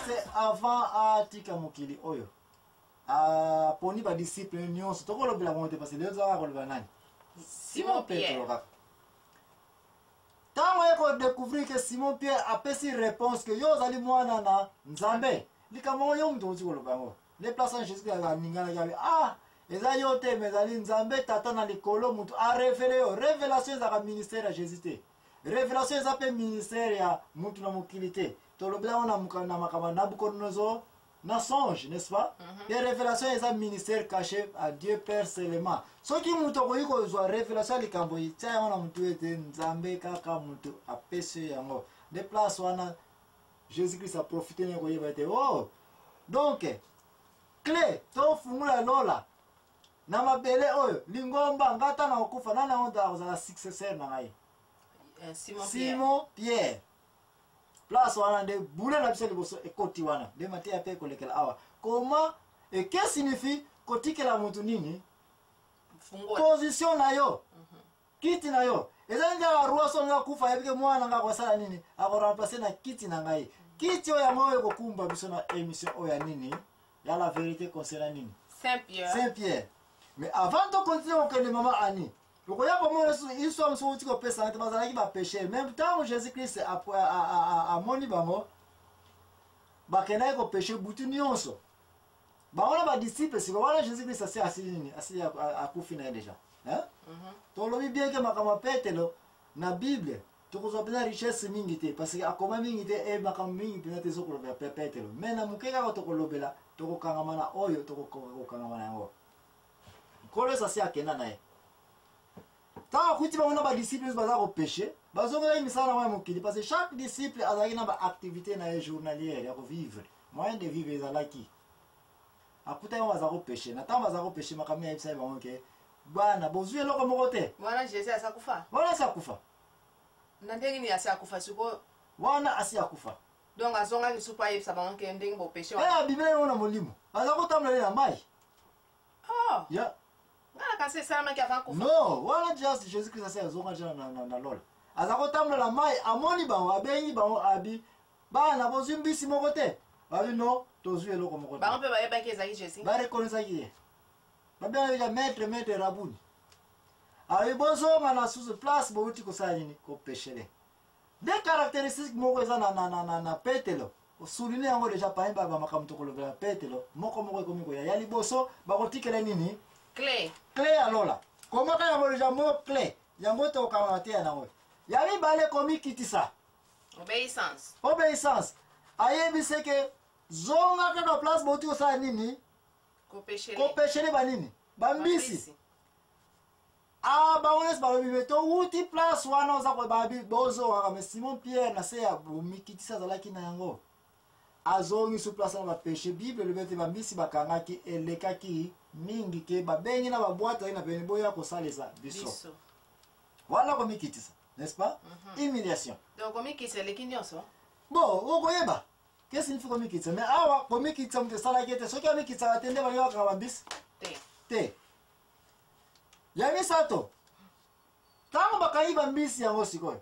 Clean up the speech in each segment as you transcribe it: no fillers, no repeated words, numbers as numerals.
Christ avant atika mokili oyo aponi badisciple nyonso, tokolobela bango te parce lelo tozaka koloba nani? Simon Petro Pierre. kaka. Ntango ye kodécouvrir ke Simon Pierre apesi réponse ke yo ozali mwana na Nzambe, likambo yango yo moto oti koloba yango nde place wana Jésus Christ aninganaki, abi ah, eza yo te, mais ezali Nzambe Tata na likolo moto arévéler yo. Révélation ezalaka ministère ya Jésus te, révélation eza mpe ministère ya mutu na mokili te. Tolobela yango na makambo ya Nabucodonosor na songe, n'est-ce pas? Te, révélation eza ministère caché à Dieu Père seulement. Soki moto akoki kozwa révélation ya likambo, tia yango na motu ete Nzambe kaka moto apesi yo yango. Nde place wana Jésus Christ aprofite na koyeba ete oh, donc clé tofungola lola na mabele oyo, lingomba nga ta na kokufa nani yango akozala successeur na ngai? Simon Pierre. Simon Pierre. Place wana nde bule na biso liboso ekoti wana nde mateya mpe ekolekela awa. Comment et que signifie kotikela motu nini? Fungola. Position na yo, kiti na yo. Ezali kaka roi so nga kufa, ayebi ke mwana nga akosala nini, akoremplace na kiti na ngai. Kiti oyo, yango oyo ekokumba biso na émission oyo ya nini, ya la vérité concernant nini? Saint Pierre. Saint Pierre. Mais avant tokontinue kokende, mama Ani, okoya komona lisusu histoire mosusu outi kopesa te. Bazalaki bapêcheurs, même ntango Jésus Christ amoni bango bakendaki kopêcher butu nyonso, bango na badisciple. Sikoyo wana Jésus Christ asi asili nini, asili akufi na ye déjà, hein? Tolobi bien ke makambo ya Petelo na Bible tokozwa mpenza richesse mingi te, parce que akoma mingi te e makambo mingi mpenza te ezokolobela pe Petelo. Mais na moke kaka tokolobela, tokokangama na oyo tokokoka kokangama na yango. Nkolo Yesu asi akenda na ye. Ntango akuti bango na badisciple nyonso baza kopêcher, bazongelaki misala na bango ya mokili, parce que chaque disciple azalaki na baactivité na ye journalière ya kovivre, moyen de vivre ezalaki. Akutaki bango baza kopêcher. Na ntango baza kopêcher, makambo ayebisaki bango ke bana, bozwi eloko moko te. Wana Jésus aza kufa? Wana asi akufa. Na ndenge nini asi akufa sikoyo? Wana asi akufa. Donc azongaki lisusu mpo ayebisa bango ke ndenge bopêcher? E abimeli yango na molimo, aza kotambola ye na mai. Oh. Ya. Nga na kasi esalamaki avant kufa. Non, wana just Jésus Christ asi azonga ja na lola, aza kotambola na mai, amoni bango, abengi bango, abi bana, bozwi mbisi moko te? Babi no, tozwi eloko moko te. Bango mpe bayebaki ezalaki Jésus? Barekonesaki ye, babengaki ja maître, maître, rabuni. Abi bozonga na susu place bouti kosala nini, kopêcher. Nde caractéristique moko eza na Petelo, osouligne yango déjà parmi bamakambo tokolobela Petelo moko moko ekomi koya. Ya liboso, bakotikela nini? Clé. Clé ya lola. Komaka yango déjà mo clé yango, tokokanga te ya nango. Ya mibale, komikitisa. Obéissance. Obéissance. Ayebisi ke zonga kaka place bouti kosala nini? Kopêcher. Kopêcher banini? Bambisi. Ah, bango nyonso balobi me towuti place wana oza koyeba, bozongaka. Mais Simon Pierre, na se ya bomikitisi azalaki na yango, azongi su place wana bapêcher. Bible elobi ete bambisi bakangaki elekaki mingi ke babengi na baboîte azali na pene, boya kosalisa biso. Biso. Wana komikitisa, n'est-ce pas? Humiliation. Donc komikitisa eleki nyonso. Bon, okoyeba que signifie komikitisa, mais awa komikitisa moto esalaki ete soki amikitisaka te nde balingi bakanga bambisi te. Te. Ya misato, ntango bakangi bambisi yango, sikoyo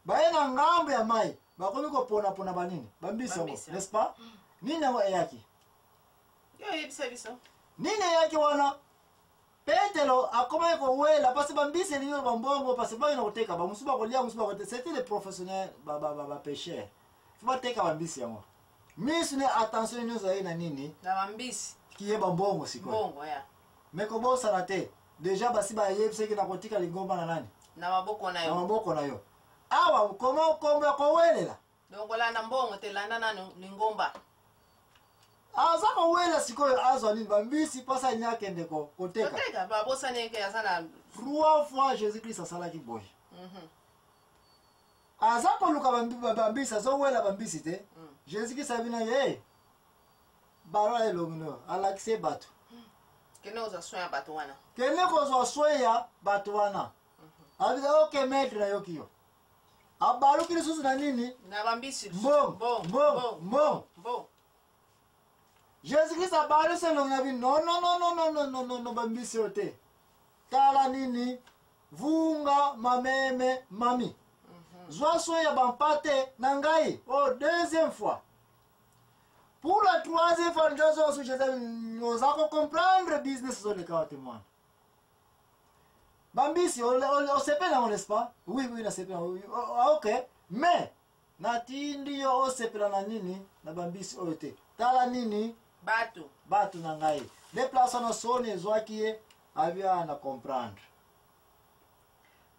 baye na ngambo ya mai, bakomi koponapona banini, bambisi yango. Bambisi. N'est-ce pas? Nini yango eyaki? Yo oyebisa biso. Nini eyaki wana? Petelo akomaki kowela parce bambisi elingi oyo bambongo, parce bakenda koteka, bamosusu bakolia, mosusu bakote. C'était les professionnels bapêcheurs, faut bateka bambisi yango. Misu ne attention nyonso azali na nini? Na bambisi. Kiyeba mbongo sikoyo. Mbongo ya. Me kobosana te, déjà basi bayebisaki na kotika lingomba na nani? Na maboko na Na yo. maboko na yo. Awa koma kombo ya kowelela. Donc olanda mbongo te, landa nanu lingomba. Aza kowela sikoyo azwa nini? Bambisi, mpasi alingi akende koteka. Koteka, babosani eke aza na Trois fois Jésus Christ asalaki boye. Aza koluka bambisi, azowela bambisi te. Jésus Christ abi na ye balola elongi no, alakisi ye bato. Kende kozwa soin ya bato wana. Kende kozwa soin ya bato wana. Abi ok maître, nayoki yo. Abaluki lisusu na nini? Na bambisi. Mbongo, mbongo, mbongo. Mbongo. Jésus Christ abalusi elongi na bino: non, non, non, non, non, non, non, non, bambisi oyo te. Tala nini, vunga mameme mami, zwa soin ya bampate na ngai. Oh, deuxième fois. Pour la troisième fois, njozo su Jésus oza ko comprendre business ozoleka wa te mwana. Bambisi osepela yango, n'est-ce pas? Oui, oui, nasepela yango. Oui. Oh, ok, mais natindi yo osepela na nini? Na bambisi oyo te. Tala nini? Bato. Bato na ngai. Nde place wana soni ezwaki ye, abi a na comprendre.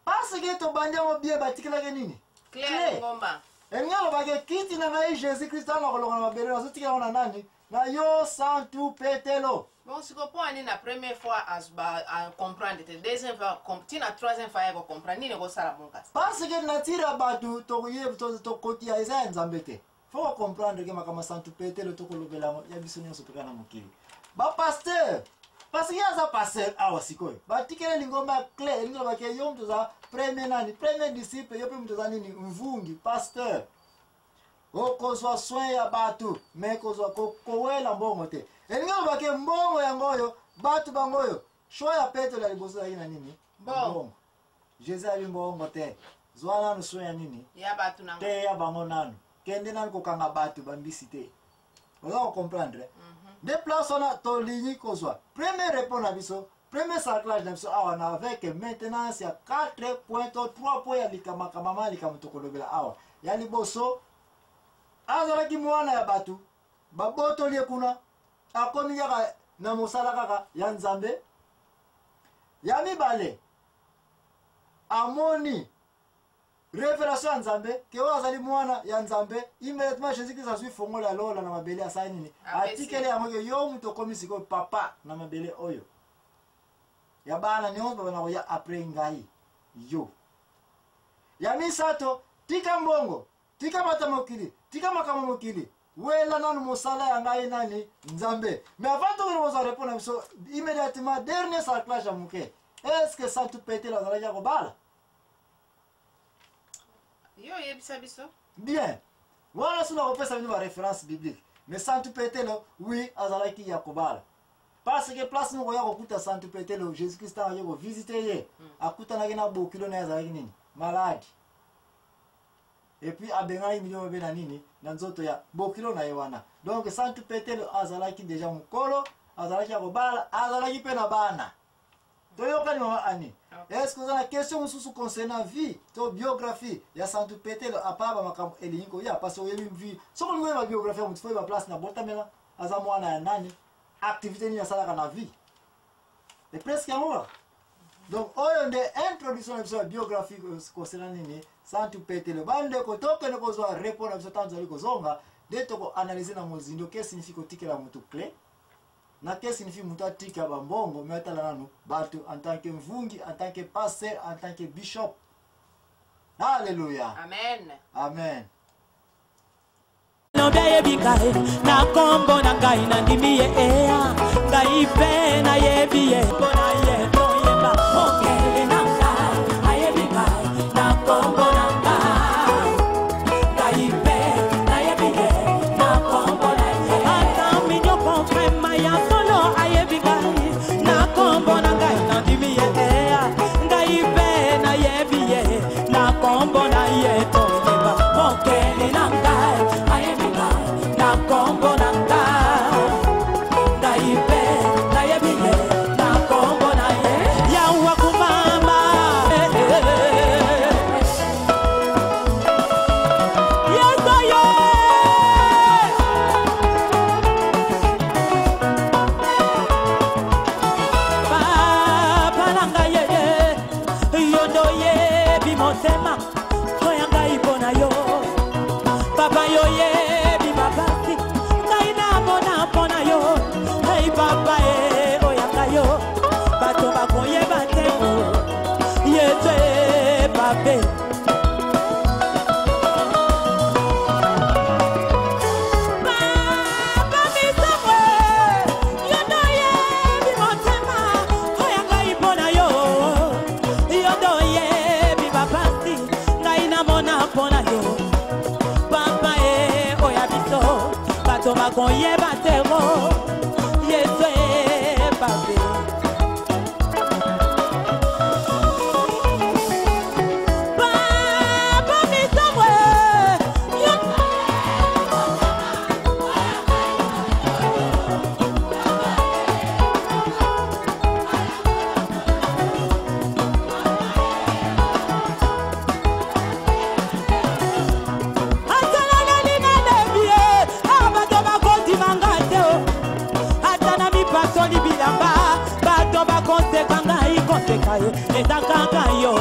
Parce que tobandi yango bien, batikelaki nini? Clé ya Clé. lingomba. Elingi alobaki kiti na ngai Jésus Christ ntango nakolonga na mabele, nazotikela yango na nani? Na yo Santu Petelo. Bon, sikoyo mpo ani na première fois acomprendre te, deuxième fois ntina troisième fois ya kocomprendre nini ekosala bon kasi? Parce que nature ya bato tokotia eza ya Nzambe te. Faut kocomprendre ke makambo ya Santu Petelo tokolobela yango ya biso nyonso toka na mokili, bapasteur, parce que ye aza pasteur awa. Sikoyo batikeli lingomba ya clé, elingi lobake yo moto oza premier nani, premier disciple, yo mpe moto oza nini, mvungi, pasteur, okozwa soin ya bato, me kozwa kowela mbongo te. Elingi lobake mbongo yango oyo, bato bango oyo. Choix ya Petelo ya liboso ezalaki na nini? Mbongo. Jésus abi mbongo te, zwa nanu soin ya nini? Ya bato na ngai. Teya bango nanu, kende nanu kokanga bato bambisi te. Oza kocomprendre? Nde place wana tolingi kozwa premier réponse na biso, premier sarclage na biso awa na avec maintenance ya 4 point to 3 point ya likamaka likambo tokolobela awa. Ya liboso, azalaki mwana ya bato, babotoli ye kuna, akomi kaka na mosala kaka ya Nzambe. Ya mibale, amoni révélation ya Nzambe ke oyo azali mwana ya Nzambe. Immédiatement Jésus Christ azwi fongola ya lola na mabele, asali nini? Apesi. Atikeli yango ke yo moto okomi sikoyo papa na mabele oyo ya bana nyonso babana koya après ngai yo. Ya misato, tika mbongo, tika bato ya mokili, tika makambo mokili, wela nanu mosala ya ngai nani? Nzambe. Mais avant tokende kozwa réponse na biso immédiatement, dernier sarclage ya moke: est ce que Santu Petelo azalaki ya kobala? Yo oyebisa biso. Bien, wana so nakopesa bino baréférence biblique. Mais Santu Petelo, oui, azalaki ya kobala, parce que place moko ya kokuta Santu Petelo, Jésus Christ ntango aye kovisite ye, akutanaki na bokilo na ye azalaki nini? Maladi. Et puis abengaki milimo mabe na nini? Na nzoto ya bokilo na ye wana. Donc Santu Petelo azalaki déjà mokolo, azalaki ya kobala, azalaki mpe na bana. Toyokani, mama Ani? Ok. Est ce que oza na question mosusu concernant vie to biographie ya Santu Petelo, à part bamakambo elingi koya? Parce que oyebi vie, soki olingi oyeba biographie ya motu, faut oyeba place na botamela, aza mwana ya nani, activité nini asalaka na vie, et presque yango kaka. Donc oyo nde introduction na biso ya biographie concernant nini? Santu Petelo. Bandeko, tokende kozwa repos na biso. Ntango tozali kozonga nde tokoanalyse na mozindo que signifie kotikela motu clé na que signifie moto atika bambongo me atala nanu bato en tant que mvungi, en tant que pasteur, en tant que bishop. Alléluia. Amen. Amen. Lobi ayebi ngai na nkombo na ngai, nandimi ye eya ngai mpe nayebi ye mpo na ye toyemba mokele na ngai ayebi ngai na nkombo na ngai, ngai mpe nayebi ye na nkombo na ye. Ata minyoko vrema ya solo ayebi ngai na nkombo na ngai, nandimi ye eya ngai mpe nayebi ye na nkombo na ye toyemba mokele na ngai ayebi ngai na nkombo na ngai, ngai mpe nayebi ye na nkombo na ye. Yawa kumama, eh, eh, eh. Yesu ye. Papa na ngai ye, yo nde oyebi motema oya ngai mpo na yo. Papa, yo yebi mapasi ngai namona mpo na yo. Ei papa e, oyanga yo bato bakoyeba te o ye te pape. Papa misamwe, yo nde oyebi motema oya ngai mpo na yo. Yo nde oyebi bapasi ngai namona mpo na yo. Papa e, oya biso bato bakoyeba te o Yesu e pape. Papa misamwe, yo. koseka ye, eza kaka yo.